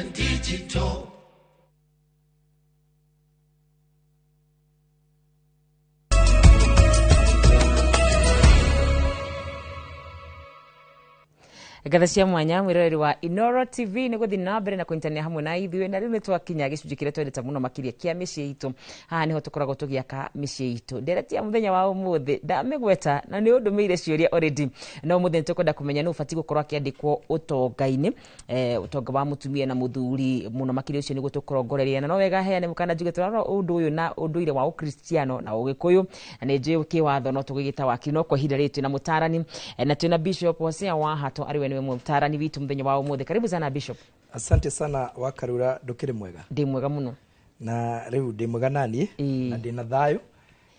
Vision Digital. Ngatha cia mwanya mwiroreri wa Inoro TV nä gå thiä na mbere na kũnyitanĩra hamwe na ithuĩ. Na rĩu nĩ twakinya gĩcunjĩ kĩrĩa twendete mũno makĩria kĩa mĩciĩ itũ. Haha nĩho tũkoragwo tũgĩaka mĩciĩ itũ. Ndereti ya mũthenya wa ũmũthĩ ndamĩgweta na nĩ ũndũmĩire ciũria already, no ũmũthĩ nĩ tũkwenda kũmenya nũ ũbatiĩ gũkorwo akĩandĩkwo ũtonga-inĩ, ũtonga wa mũtumia na mũthuri mũno makĩria. Ũcio nĩguo tũkũrongoreria, na no wega heane mũkana njuge tũrarora ũndũ ũyũ na ũndũire wa ũkristiano na ũgĩkũyũ, na nĩ njũĩ kĩwatho no tũgĩgĩta wakiri, no kwa ihinda rĩrĩ twĩna mũtarani, na twĩna Bishop Hosea wa Hato arĩ we nĩwe mũtarani witũ mũthenya wa ũmũthĩ. Karibu sana, Bishop. Asante sana, Wakarura. Ndũkĩrĩ mwega? Ndĩ mwega mũno. Na rĩu ndĩ mwega naniĩ. Na ndĩ na thayũ,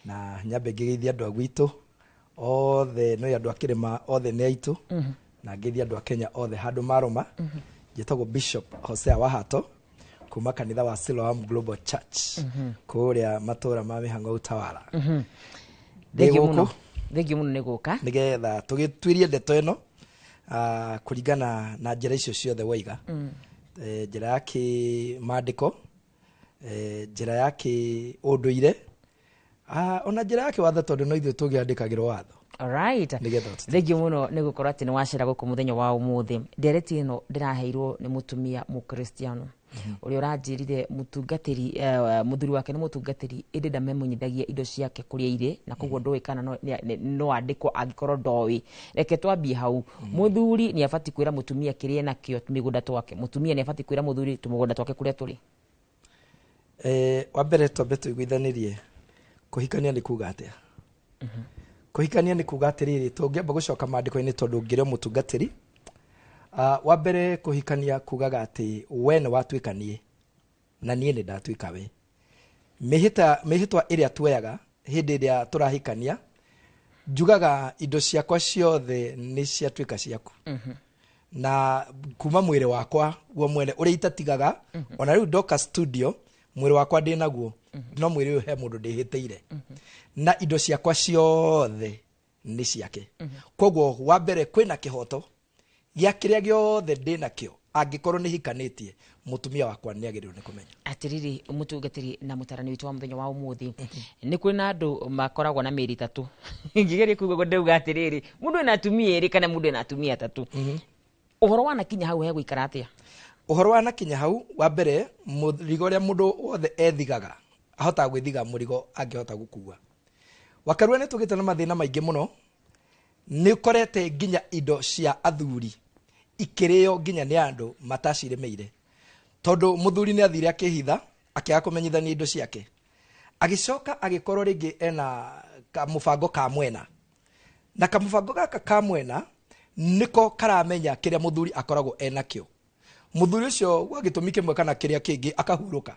na nyambe ngĩgeithia andũ a gwitũ othe, no andũ a kĩrĩma othe nĩ aitũ, na ngeithia andũ a Kenya othe handũ marũma. Njĩtagwo Bishop Hosea Wahato kuma kanitha wa Siloam Global Church kũrĩa matũra ma mĩhang'o Utawala. Ndĩ Thengiũ gũkũ mũno, thengiũ mũno nĩ gũka. Nĩgetha tũgĩtuirie ndeto ĩno kũringana na njĩra icio ciothe waiga, njĩra ya kĩmandĩko, njĩra ya kĩũndũire, ona njĩra ya kĩwatho, tondũ no ithuĩ tũgĩandĩkagĩrwo watho. Alright. Nĩgetha tũthiĩ. Thengiũ mũno nĩ gũkorwo atĩ nĩ wacera gũkũ mũthenya wa ũmũthĩ. Ndereti ĩno ndĩraheirwo nĩ mũtumia mũkristiano ũrĩa ũranjĩrire mũtungatĩri, mũthuri wake nĩ mũtungatĩri, ĩndĩ ndamemũnyithagia indo ciake kũrĩa irĩ, na koguo ndũĩ kana no andĩkwo angĩkorwo ndoĩ. Reke twambie hau. Mũthuri nĩ abatiĩ kwĩra mũtumia kĩrĩa enakĩo, tũmĩgũnda twake? Mũtumia nĩ abatiĩ kwĩra mũthuri tũmũgũnda twake kũrĩa tũrĩ? Wa mbere twambe tũiguithanĩrie kũhikania nĩ kuga atĩa. Kũhikania nĩ kuga atĩrĩrĩ, tũngĩamba gũcoka maandĩko-inĩ tondũ ngĩrĩ o mũtungatĩri. Wa mbere kũhikania kugaga atĩ we nĩ watuĩka niĩ na niĩ nĩ ndatuĩka we. Mĩhĩtwa ĩrĩa tuoyaga hĩndĩ ĩrĩa tũrahikania, njugaga indo ciakwa ciothe nĩ ciatuĩka ciaku, na kuma mwĩrĩ wakwa guo mwene ũrĩa itatigaga, ona rĩu ndoka studio mwĩrĩ wakwa ndĩ naguo, no mwĩrĩ ũyũ he mũndũ ndĩhĩtĩire, na indo ciakwa ciothe nĩ ciake. Koguo wa mbere kwĩna kĩhoto gĩa kĩrĩa gĩothe ndĩ nakĩo. Angĩkorwo nĩ hikanĩtie, mũtumia wakwa nĩ agĩrĩirwo nĩ kũmenya. Atiriri, mũtungatĩri na mũtarani witũ wa mũthenya wa ũmũthĩ, nĩ kwĩ na andũ makoragwo na mĩĩrĩ ĩtatũ. Ngĩgeria kuga ũguo ndauga atĩrĩrĩ, mũndũ ena atumia erĩ kana mũndũ ena atumia atatũ, ũhoro wanakinya hau hegũikara atĩa? Ũhoro wanakinya hau, wa mbere mũrigo ũrĩa mũndũ wothe ethigaga, ahotaga gwĩthiga mũrigo angĩhota gũkua. Wakarua, nĩ tũgĩte na mathĩna maingĩ mũno. Nĩ ũkorete nginya indo cia athuri ikĩrĩo nginya nĩ andũ matacirĩmĩire, tondũ mũthuri nĩ athire akĩhitha, akĩaga kũmenyithania indo ciake, agĩcoka agĩkorwo rĩngĩ ena kamũbango ka mwena, na kamũbango gaka ka mwena nĩko karamenya kĩrĩa mũthuri akoragwo enakĩo. Mũthuri ũcio gwa gĩtũmi kĩmwe kana kĩrĩa kĩngĩ akahurũka.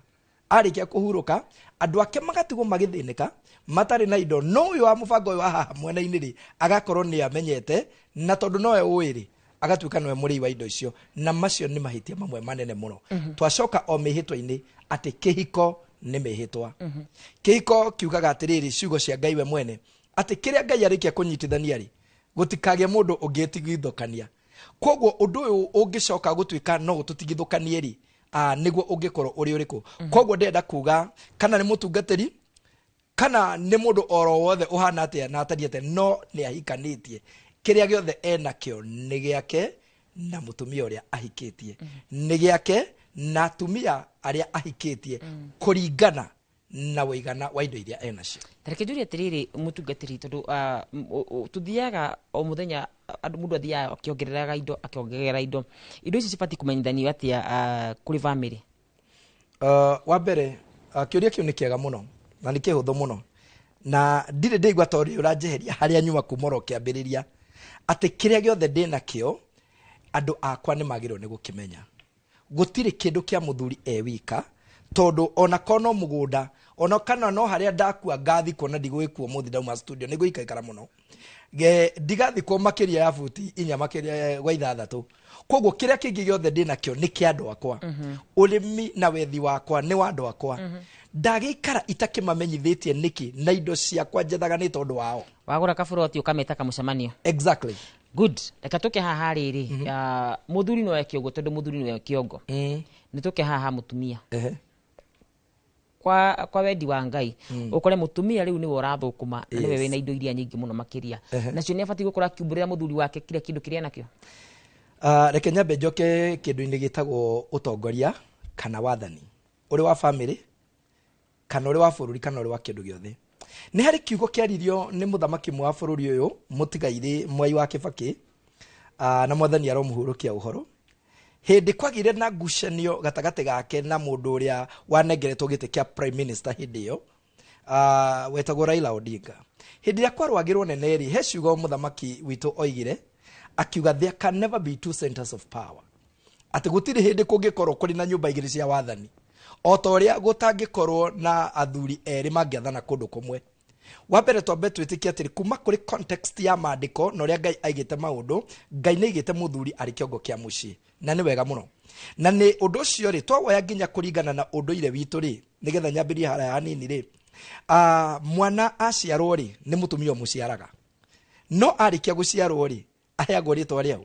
Arĩkia kũhurũka, andũ ake magatigwo magĩthĩnĩka matarĩ na indo, no ũyũ wa mũbango ũyũ wa haha mwena-inĩ rĩ, agakorwo nĩ amenyete, na tondũ nowe ũĩ rĩ, agatuĩka nĩwe mũrĩi wa indo icio. Na macio nĩ mahĩtia mamwe manene mũno. Twacoka o mĩhĩtwa-inĩ atĩ kĩhiko nĩ mĩhĩtwa. Kĩhiko kiugaga atĩrĩrĩ, ciugo cia Ngai we mwene, atĩ kĩrĩa Ngai arĩkia kũnyitithania rĩ, gũtikagĩe mũndũ ũngĩtigithũkania. Koguo ũndũ ũyũ ũngĩcoka gũtuĩka no ũtũtigithũkanie rĩ, nĩguo ũngĩkorwo ũrĩ ũrĩkũ? Koguo ndĩrenda kuga kana nĩ mũtungatĩri kana nĩ mũndũ oro wothe ũhana atĩa na atariĩ atĩa, no nĩ ahikanĩtie, kĩrĩa gĩothe enakĩo nĩ gĩake na mũtumia ũrĩa ahikĩtie, nĩ gĩake na atumia arĩa ahikĩtie, kũringana na ũigana wa indo iria enacio. Tareke njurie atĩrĩrĩ, mũtungatĩri, tondũ tũthiaga o mũthenya, andũ mũndũ athiaga akĩongereraga indo, akĩongerera indo. Indo ici cibatiĩ kũmenyithanio atĩa kũrĩ bamĩrĩ? Wa mbere, kĩũria kĩu nĩ kĩega mũno na nĩ kĩhũthũ mũno, na ndirĩ ndĩigua tondũ ũranjeheria harĩa nyuma kuma oro kĩambĩrĩria, atĩ kĩrĩa gĩothe ndĩ nakĩo andũ akwa nĩ magĩrĩirwo nĩ gũkĩmenya. Gũtirĩ kĩndũ kĩa mũthuri e wika, tondũ ona korwo no mũgũnda, ona kana no harĩa ndakua ngathikwo, na ndigũgĩkua ũmũthĩ ndauma studio nĩ ngũikaikara mũno. Ndigathikwo makĩria ya buti 4 makĩria gwa 6. Koguo kĩrĩa kĩngĩ gĩothe ndĩ nakĩo nĩ kĩa andũ akwa. Ũrĩmi na wethi wakwa nĩ wa andũ akwa. Ndagĩikara itakĩmamenyithĩtie nĩkĩ na indo ciakwa njethaga nĩ tondũ wao? Wagũra kaburoti ũkameta kamũcemanio. Exactly. Good. Reke tũke haha rĩrĩ, mũthuri nowe kĩongo, tondũ mũthuri nowe kĩongo. Nĩ tũke haha mũtumia. Ehe. Kwa wendi wa Ngai, ũkore mũtumia rĩu nĩwe ũrathũkũma na nĩwe wĩna indo iria nyingĩ mũno makĩria, nacio nĩ abatiĩ gũkorwo akiumbũrĩra mũthuri wake kila kĩndũ kĩrĩa nakĩo? Reke nyambe njoke kĩndũ-inĩ gĩtagwo ũtongoria kana wathani, ũrĩ wa family kana ũrĩ wa bũrũri kana ũrĩ wa kĩndũ gĩothe. Nĩ harĩ kiugo kĩaririo nĩ mũthamaki ũmwe wa bũrũri ũyũ, mũtigairĩ Mwai wa Kĩbakĩ, na mwathani aromũhurũkia ũhoro, hĩndĩ kwagĩire na ngucanio gatagatĩ gake na mũndũ ũrĩa wanengeretwo gĩtĩ kĩa prime minister hĩndĩ ĩyo, wetagwo Raila Odinga. Hĩndĩ ĩrĩa kwarwagĩrwo nene rĩ, he ciugo mũthamaki witũ oigire, akiuga, "There can never be two centers of power," atĩ gũtirĩ hĩndĩ kũngĩkorwo kũrĩ na nyũmba igĩrĩ cia wathani, o ta ũrĩa gũtangĩkorwo na athuri erĩ mangĩathana kũndũ kũmwe. Wa mbere, twambe twĩtĩkie atĩrĩ, kuma kũrĩ context ya maandĩko na ũrĩa Ngai aigĩte maũndũ, Ngai nĩ aigĩte mũthuri arĩ kĩongo kĩa mũciĩ, na nĩ wega mũno. Na nĩ ũndũ ũcio rĩ, twawoya nginya kũringana na ũndũire witũ rĩ, nĩgetha nyambĩrie haraya hanini rĩ, mwana aciarwo rĩ, nĩ mũtumia ũmũciaraga, no arĩkia gũciarwo rĩ, aheagwo rĩtwa rĩau.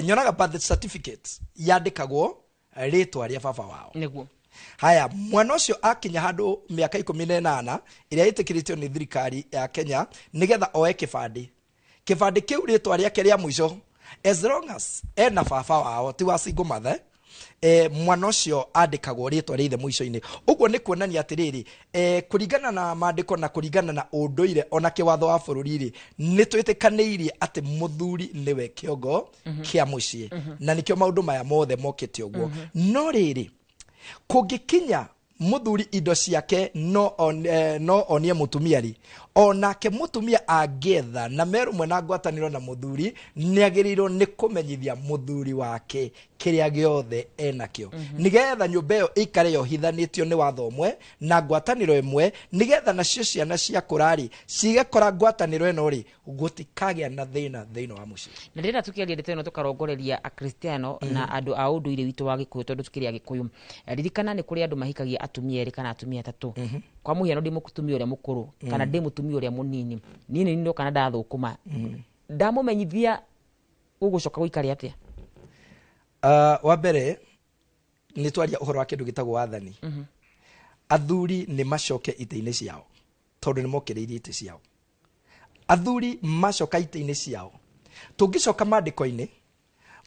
Nyonaga birth certificate yandĩkagwo rĩtwa rĩa baba wao. Haya, mwana ũcio akinya handũ mĩaka 18 ĩrĩa ĩtĩkĩrĩtio nĩ thirikari ya Kenya nĩgetha oe kĩbandĩ, kĩbandĩ kĩu rĩtwa rĩake rĩa mũico, as long as ena baba wao ti wa single mother, mwana ũcio andĩkagwo rĩtwa rĩa ithe mũico-inĩ. Ũguo nĩ kuonania atĩrĩrĩ, kũringana na maandĩko na kũringana na ũndũire ona kĩwatho wa bũrũri rĩ, nĩ twĩtĩkanĩirie atĩ mũthuri nĩwe kĩongo kĩa mũciĩ, na nĩkĩo maũndũ maya mothe mokĩte ũguo. No rĩrĩ, kũngĩkinya mũthuri indo ciake no onie mũtumia rĩ, onake mũtumia angĩetha na merũmwe na ngwatanĩro na mũthuri, nĩ agĩrĩirwo nĩ kũmenyithia mũthuri wake kĩrĩa gĩothe enakĩo, nĩgetha nyũmba ĩyo ĩikare yohithanĩtio nĩ watho ũmwe na ngwatanĩro ĩmwe, nĩgetha nacio ciana ciakũra rĩ, cigekora ngwatanĩro ĩno rĩ, gũtikagĩa na thĩna thĩinĩ wa mũciĩ. Na ndĩrenda tũkĩaria ndeto ĩno tũkarongoreria Akristiano na andũ a ũndũire witũ wa Gĩkũyũ, tondũ tũkĩrĩ Agĩkũyũ. Ririkana nĩ kũrĩ andũ mahikagia atumia erĩ kana atumia atatũ. Kwa mũhiano, ndĩ mũtumia ũrĩa mũkũrũ kana ndĩ mũtumia ũrĩa mũnini, niĩ nĩ ndoka na ndathũkũma, ndamũmenyithia, gũgũcoka gũikare atĩa? Wa mbere nĩ twaria ũhoro wa kĩndũ gĩtagwo wathani. Athuri nĩ macoke itĩ-inĩ ciao, tondũ nĩ mokĩrĩirie itĩ ciao. Athuri macoka itĩ-inĩ ciao, tũngĩcoka maandĩko-inĩ,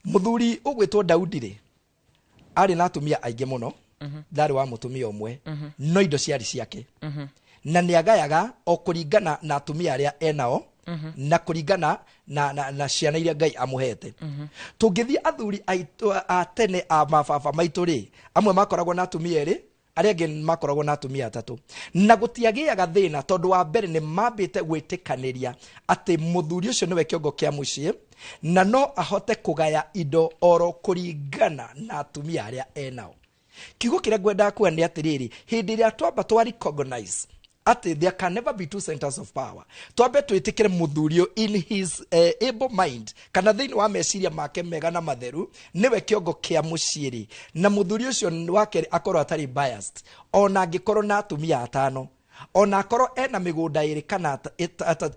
mũthuri ũgwĩtwo Daudi rĩ, arĩ na atumia aingĩ mũno, ndarĩ wa mũtumia ũmwe, no indo ciarĩ ciake, na nĩ agayaga o kũringana na atumia arĩa enao na kũringana na ciana iria Ngai amũhete. Tũngĩthiĩ athuri aitũ a tene, a mababa maitũ rĩ, amwe makoragwo na atumia erĩ, arĩa angĩ makoragwo na atumia atatũ, na gũtiagĩaga thĩna, tondũ wa mbere nĩ mambĩte gwĩtĩkanĩria atĩ mũthuri ũcio nĩwe kĩongo kĩa mũciĩ na no ahote kũgaya indo oro kũringana na atumia arĩa enao. Kiugo kĩrĩa ngwendaga kuga nĩ atĩrĩrĩ, hĩndĩ ĩrĩa twamba twa recognize atĩ there can never be two centers of power, twambe twĩtĩkĩre mũthuri ũyũ in his able mind kana thĩinĩ wa meciria make mega na matheru nĩwe kĩongo kĩa mũciĩ rĩ, na mũthuri ũcio wa kerĩ akorwo atarĩ biased, ona angĩkorwo na atumia atano, ona akorwo ena mĩgũnda ĩrĩ kana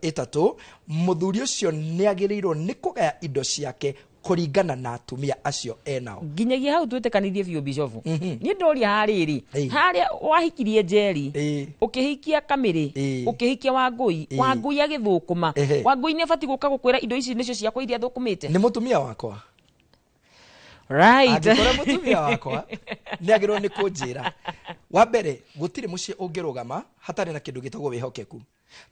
ĩtatũ, mũthuri ũcio nĩ agĩrĩirwo nĩ kũgaya indo ciake kũringana na atumia acio enao. Nginyagia hau twĩtĩkanithie biũ, bishofu. Niĩ ndoria harĩrĩ, harĩa wahikirie Njeri, ũkĩhikia Kamĩrĩ, ũkĩhikia Wangũi, Wangũi agĩthũkũma, Wangũi nĩ abatiĩ gũka gũkwĩra indo ici nĩcio ciakwa iria thũkũmĩte? Nĩ mũtumia wakwa. Angĩkorwo mũtumia wakwa, nĩ agĩrĩirwo nĩ kũnjĩra. Wa mbere, gũtirĩ mũciĩ ũngĩrũgama hatarĩ na kĩndũ gĩtagwo wĩhokeku.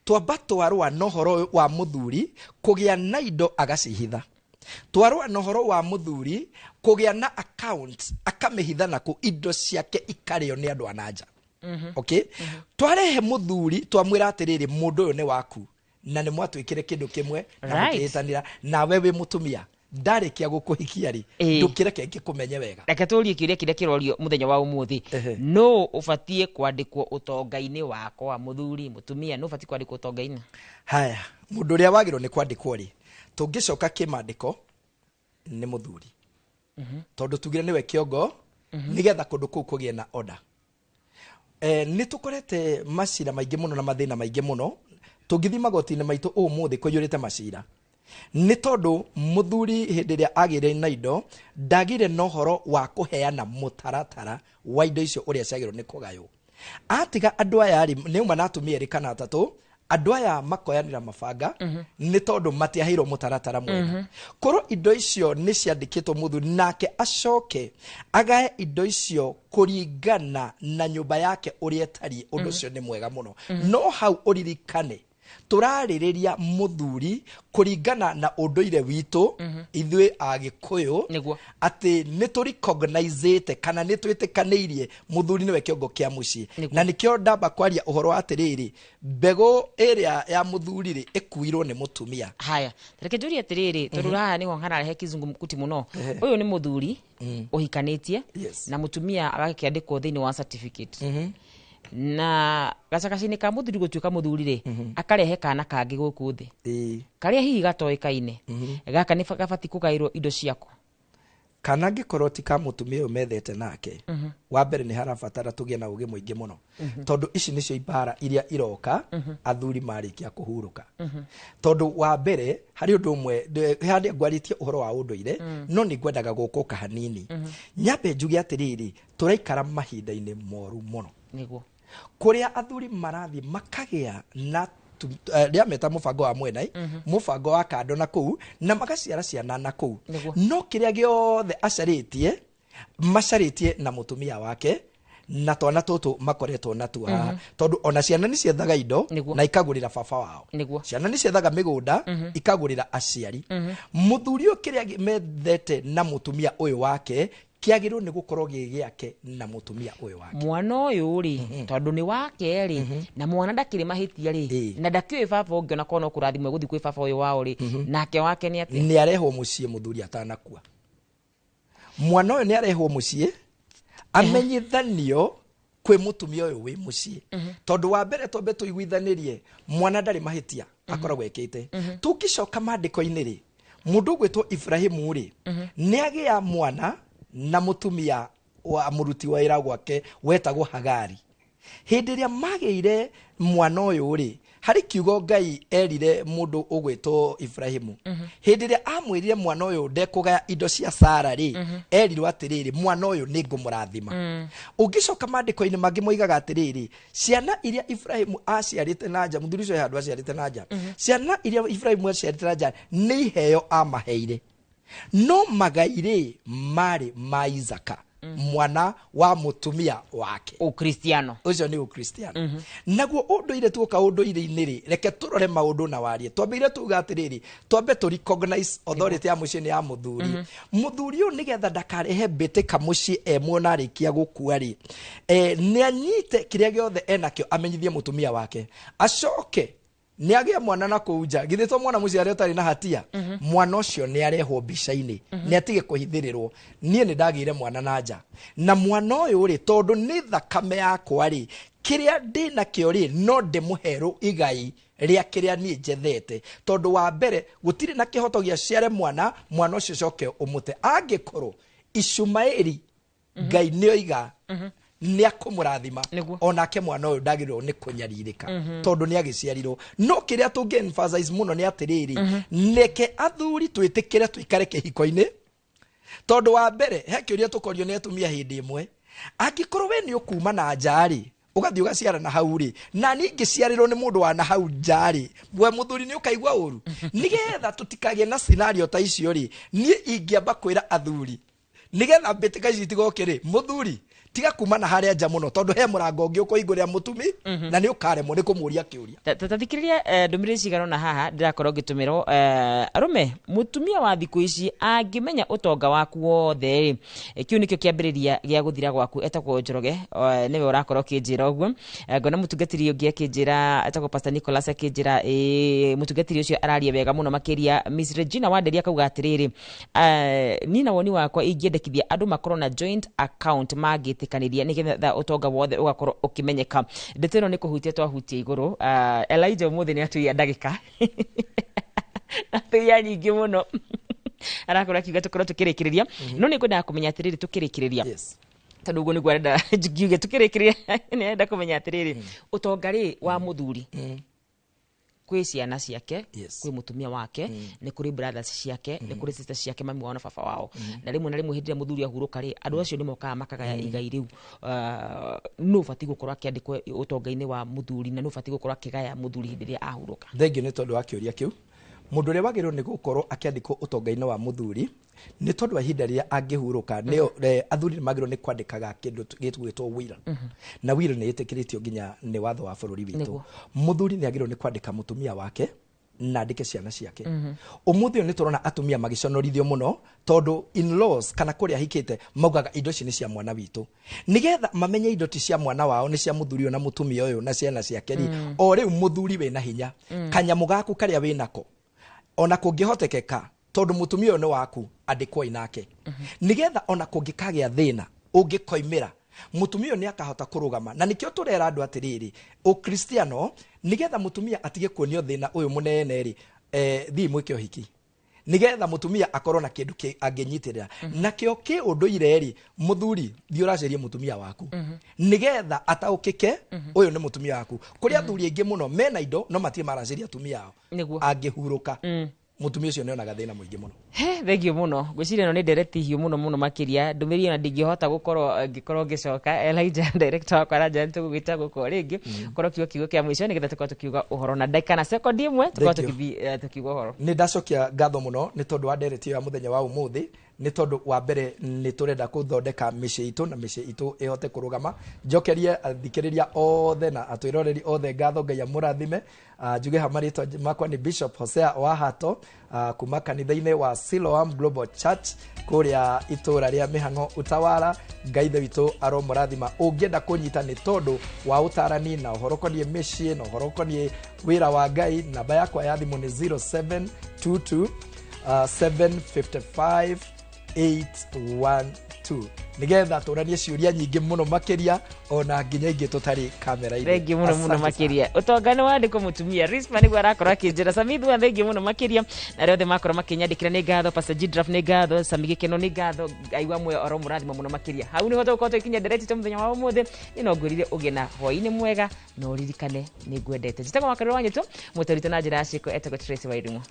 Twamba twarũa na ũhoro wa mũthuri kũgĩa na indo agacihitha, twarũa na ũhoro wa mũthuri kũgĩa na account akamĩhitha naku indo ciake ikarĩo nĩ andũ a na nja. Okay, twarehe mũthuri twamwĩra atĩrĩrĩ, mũndũ ũyũ nĩ waku na nĩ mwatwĩkire kĩndũ kĩmwe na mũkĩhĩtanĩra, nawe wĩ mũtumia ndarĩkia gũkũhikia rĩ, ndũkĩreke ngĩkũmenye wega. Reke tũrie kĩũria kĩrĩa kĩrorio mũthenya wa ũmũthĩ. Nũ ũbatiĩ kwandĩkwo ũtonga-inĩ wakwa? Mũthuri, mũtumia, nũ ũbatiĩ kwandĩkwo ũtonga-inĩ? Haya, mũndũ ũrĩa wagĩrĩirwo nĩ kwandĩkwo rĩ, tũngĩcoka kĩmandĩko, nĩ mũthuri, tondũ tugire nĩwe kĩongo, nĩgetha kũndũ kũu kũgĩe na order. Nĩ tũkorete macira maingĩ mũno na mathĩna maingĩ mũno. Tũngĩthiĩ magoti-inĩ maitũ ũmũthĩ, kũiyũrĩte macira. Nĩ tondũ mũthuri hĩndĩ ĩrĩa agĩire na indo ndagĩire na ũhoro wa kũheana mũtaratara wa indo icio ũrĩa ciagĩrĩirwo nĩ kũgaywo. Atiga andũ aya rĩ, nĩ auma na atumia erĩ kana atatũ, andũ aya makoyanĩra mabanga nĩ tondũ matiaheirwo mũtaratara mwega. Korwo indo icio nĩ ciandĩkĩtwo mũthuri nake acoke agae indo icio kũringana na nyũmba yake ũrĩa ĩtariĩ, ũndũ ũcio nĩ mwega mũno. No hau ũririkane tũrarĩrĩria mũthuri kũringana na ũndũire witũ ithuĩ Agĩkũyũ. Nĩguo. Atĩ nĩ tũrecognizĩte kana nĩ twĩtĩkanĩirie mũthuri nĩwe kĩongo kĩa mũciĩ. Nĩguo. Na nĩkĩo ndamba kwaria ũhoro wa atĩrĩrĩ, mbegũ ĩrĩa ya mũthuri rĩ ĩkuirwo nĩ mũtumia. Haya, reke njũrie atĩrĩrĩ, tondũ haha nĩho hararehe kizungumkuti mũno. Ũyũ nĩ mũthuri ũhikanĩtie na mũtumia agakĩandĩkwo thĩinĩ wa certificate, na gacagaca-inĩ ka mũthuri gũtuĩka mũthuri rĩ, akarehe kana kangĩ gũkũ thĩ karĩa hihi gatoĩkaine. Gaka nĩ gabatiĩ kũgaĩrwo indo ciako? Kana angĩkorwo ti ka mũtumia ũyũ methete nake, wa mbere nĩ harabatara tũgĩe na ũgĩ mũingĩ mũno, tondũ ici nĩcio ibara iria iroka athuri marĩkia kũhurũka. Tondũ wa mbere harĩ ũndũ ũmwe harĩa ngwarĩtie ũhoro wa ũndũire, no nĩ ngwendaga gũkũka hanini nyambe njuge atĩrĩrĩ, tũraikara mahinda-inĩ moru mũno kũrĩa athuri marathiĩ makagĩa na rĩa meta mũbango wa mwena, mũbango wa kando na kũu, na magaciara ciana na kũu. No kĩrĩa gĩothe acarĩtie, macarĩtie na mũtumia wake na twana tũtũ makoretwo natuo haha, tondũ ona ciana nĩ ciethaga indo na ikagũrĩra baba wao. Ciana nĩ ciethaga mĩgũnda ikagũrĩra aciari. Mũthuri ũyũ kĩrĩa methete na mũtumia ũyũ wake kĩagĩrĩirwo nĩ gũkorwo gĩ gĩake na mũtumia ũyũ wake. Mwana ũyũ rĩ, tondũ nĩ wake rĩ, na mwana ndakĩrĩ mahĩtia rĩ, na ndakĩũĩ baba ũngĩ, ona korwo no kũrathimwo gũthiĩ kwĩ baba ũyũ wao rĩ, nake wake nĩ atĩa? Nĩ arehwo mũciĩ mũthuri atanakua. Mwana ũyũ nĩ arehwo mũciĩ amenyithanio kwĩ mũtumia ũyũ wĩ mũciĩ, tondũ wa mbere twambe tũiguithanĩrie mwana ndarĩ mahĩtia akoragwo ekĩte. Tũngĩcoka maandĩko-inĩ rĩ, mũndũ ũgwĩtwo Ibrahimu rĩ, nĩ agĩa mwana na mũtumia wa mũruti wa wĩra gwake wetagwo Hagari. Hĩndĩ ĩrĩa magĩire mwana ũyũ rĩ, harĩ kiugo Ngai erire mũndũ ũgwĩtwo Ibrahimu. Hĩndĩ ĩrĩa amwĩrire mwana ũyũ ndekũgaya indo cia Sara rĩ, erirwo atĩrĩrĩ, mwana ũyũ nĩ ngũmũrathima. Ũngĩcoka maandĩko-inĩ mangĩ moigaga atĩrĩrĩ, ciana iria Ibrahimu aciarĩte na nja, mũthuri ũcio he handũ aciarĩte na nja, ciana iria Ibrahimu aciarĩte na nja nĩ iheo amaheire, no magai rĩ marĩ ma Isaka, mwana wa mũtumia wake. Ũkristiano. Ũcio nĩ ũkristiano. Naguo ũndũire, tuoka ũndũire-inĩ rĩ, reke tũrore maũndũ na warie. Twambĩire tuga atĩrĩrĩ, twambe tũ recognize authority ya mũciĩ nĩ ya mũthuri. Mũthuri ũyũ nĩgetha ndakarehe mbĩtĩka mũciĩ e muona arĩkia gũkua rĩ, nĩ anyite kĩrĩa gĩothe enakĩo amenyithie mũtumia wake, acoke nĩ agĩa mwana na kũu nja. Githĩ to mwana mũciare ũtarĩ na hatia? Mwana ũcio nĩ arehwo mbica-inĩ, nĩ atige kũhithĩrĩrwo. Niĩ nĩ ndagĩire mwana na nja, na mwana ũyũ rĩ, tondũ nĩ thakame yakwa rĩ, kĩrĩa ndĩ nakĩo rĩ, no ndĩmũherũ igai rĩa kĩrĩa niĩ njethete. Tondũ wa mbere gũtirĩ na kĩhoto gĩa ciare mwana, mwana ũcio coke ũmũte. Angĩkorwo Ishumaeli Ngai nĩ oiga nĩ akũmũrathima, onake mwana ũyũ ndagĩrĩirwo nĩ kũnyarirĩka tondũ nĩ agĩciarirwo. No kĩrĩa tũngĩ emphasize mũno nĩ atĩrĩrĩ, neke athuri twĩtĩkĩre tũikare kĩhiko-inĩ, tondũ wa mbere he kĩũria tũkorio nĩ atumia hĩndĩ ĩmwe, angĩkorwo we nĩ ũkuma na nja rĩ, ũgathiĩ ũgaciara na hau rĩ, na niĩ ngĩciarĩrwo nĩ mũndũ wa na hau nja rĩ, we mũthuri nĩ ũkaigua ũru? Nĩgetha tũtikagĩe na scenario ta icio rĩ, niĩ ingĩamba kwĩra athuri, nĩgetha mbĩtĩka ici itigoke rĩ, mũthuri tiga kuma na harĩa nja mũno, tondũ he mũrango ũngĩ ũkũhingũrĩra mũtumi na nĩ ũkaremwo nĩ kũmũria kĩũria. Tathikĩrĩria ndũmĩrĩri cigana ũna haha ndĩrakorwo ngĩtũmĩrwo. Arũme, mũtumia wa thikũ ici angĩmenya ũtonga waku wothe rĩ, kĩu nĩkĩo kĩambĩrĩria gĩa gũthira gwaku. Etagwo Njoroge, nĩwe ũrakorwo ũkĩnjĩra ũguo. Ngona mũtungatĩri ũngĩ akĩnjĩra, etagwo Pastor Nicholas, akĩnjĩra mũtungatĩri ũcio araria wega mũno makĩria. Miss Regina Wanderi akauga atĩrĩrĩ, niĩ na woni wakwa ingĩendekithia andũ makorwo na joint account mangĩtĩkanĩria, nĩgetha ũtonga wothe ũgakorwo ũkĩmenyeka. Ndeto ĩno nĩ kũhutia twahutia igũrũ. Elijah ũmũthĩ nĩ atũiya ndagĩka, atũiya nyingĩ mũno, arakorwo akiuga tũkorwo tũkĩrĩkĩrĩria, no nĩ ngwendaga kũmenya atĩrĩrĩ, tũkĩrĩkĩrĩria, tondũ ũguo nĩguo arenda ngiuge tũkĩrĩkĩrĩria, nĩ arenda kũmenya atĩrĩrĩ, ũtonga rĩ wa mũthuri. Kwĩ ciana ciake, Yes. kwĩ mũtumia wake, nĩ kũrĩ brothers ciake, nĩ kũrĩ sisters ciake, mami wao na baba wao. Na rĩmwe na rĩmwe hĩndĩ ĩrĩa mũthuri ahurũka rĩ, andũ acio nĩ mokaga makagaya igai rĩu. Nũ ũbatiĩ gũkorwo akĩandĩkwo ũtonga-inĩ wa mũthuri, na nũ ũbatiĩ gũkorwo akĩgaya mũthuri hĩndĩ ĩrĩa ahurũka? Thengio nĩ tondũ wa kĩũria kĩu. Mũndũ ũrĩa wagĩrĩirwo nĩ gũkorwo akĩandĩkwo ũtonga-inĩ wa mũthuri, nĩ tondũ wa ihinda rĩrĩa angĩhurũka, nĩyo athuri nĩ magĩrĩirwo nĩ kwandĩkaga kĩndũ gĩgwĩtwo will, na will nĩ ĩtĩkĩrĩtio nginya nĩ watho wa bũrũri witũ. Mũthuri nĩ agĩrĩirwo nĩ kwandĩka mũtumia wake na andĩke ciana ciake. Ũmũthĩ ũyũ nĩ tũrona atumia magĩconorithio mũno, tondũ in-laws kana kũrĩa ahikĩte maugaga indo ici nĩ cia mwana witũ. Nĩgetha mamenye indo ti cia mwana wao, nĩ cia mũthuri ũyũ na mũtumia ũyũ na ciana ciake rĩ, o rĩu mũthuri wĩna hinya, kanyamũ gaku karĩa wĩnako, ona kũngĩhotekeka, tondũ mũtumia ũyũ nĩ waku, andĩkwoi nake, nĩgetha ona kũngĩkagĩa thĩna ũngĩkoimĩra, mũtumia ũyũ nĩ akahota kũrũgama. Na nĩkĩo tũrera andũ atĩrĩrĩ, ũkristiano, nĩgetha mũtumia atige kuonio thĩna ũyũ mũnene rĩ, thiĩ mwĩke ũhiki, nigetha mutumia akorwo na kindu angĩnyitĩrĩra nakĩo kĩ ũndũire rĩ. Mũthuri, thiĩ ũracerie mũtumia waku, nigetha ataũkĩke ũyũ nĩ mũtumia waku. Kũrĩ athuri aingĩ mũno mena indo no matirĩ maraceria atumia ao. Angĩhurũka, mũtumia ũcio nĩonaga thĩna mũingĩ mũno. He, thengio mũno. Ngwĩciria ĩno nĩ ndereti hiũ mũno mũno makĩria. Ndũmĩrĩri ona ndingĩhota gũkorwo ngĩkorwo ngĩcoka. Elijah, director wakwa, aranjĩra nĩ tũgũgĩta gũkũ rĩngĩ. Korwo kiugo kiugo kĩa mũico, nĩgetha tũkorwo tũkiuga ũhoro na ndagĩka na sekondi ĩmwe, tũkorwo Thank you. tũkĩthiĩ tũkiuga ũhoro. Nĩ ndacokia ngatho mũno nĩ tondũ wa ndereti ĩyo ya mũthenya wa ũmũthĩ, nĩ tondũ wa mbere nĩ tũrenda gũthondeka mĩciĩ itũ na mĩciĩ itũ ĩhote kũrũgama. Njokerie athikĩrĩria othe na atwĩroreri othe ngatho. Ngai amũrathime. Njuge ha marĩtwa makwa nĩ Bishop Hosea wa Hato, kuma kanitha-inĩ wa Siloam Global Church kũrĩa itũũra rĩa Mĩhang'o, Utawara. Ngai ithe witũ aromũrathima. Ũngĩenda kũnyita nĩ tondũ wa ũtarani na ũhoro ũkoniĩ mĩciĩ na ũhoro ũkoniĩ wĩra wa Ngai, namba yakwa ya thimũ nĩ 0722 755 812, nigetha tũranie ciũria nyingĩ mũno makĩria, ona nginya ingĩ tũtarĩ kamera-inĩ. Thengio mũno mũno Asante sana. makĩria. Ũtonga nĩ wandĩkwo mũtumia Rispa nĩguo arakorwo akĩnjĩra. Samithua, thengio mũno makĩria, na arĩa othe makorwo makĩnyandĩkĩra nĩ ngatho. Pastor Gidraf nĩ ngatho, Sami Gĩkeno nĩ ngatho. Ngai wa muoyo oro mũrathimo mũno makĩria. Hau nĩho tũgũkorwo tũgĩkinyia ndereti itũ mũthenya wa ũmũthĩ. Niĩ no ngwĩrire ũgĩe na hwaĩ-inĩ mwega, na ũririkane nĩ ngwendete. Njĩtagwo Wakarũra wa Nyĩtũ, mũtarito na njĩra ya ciĩko etagwo Tracy Wairimu.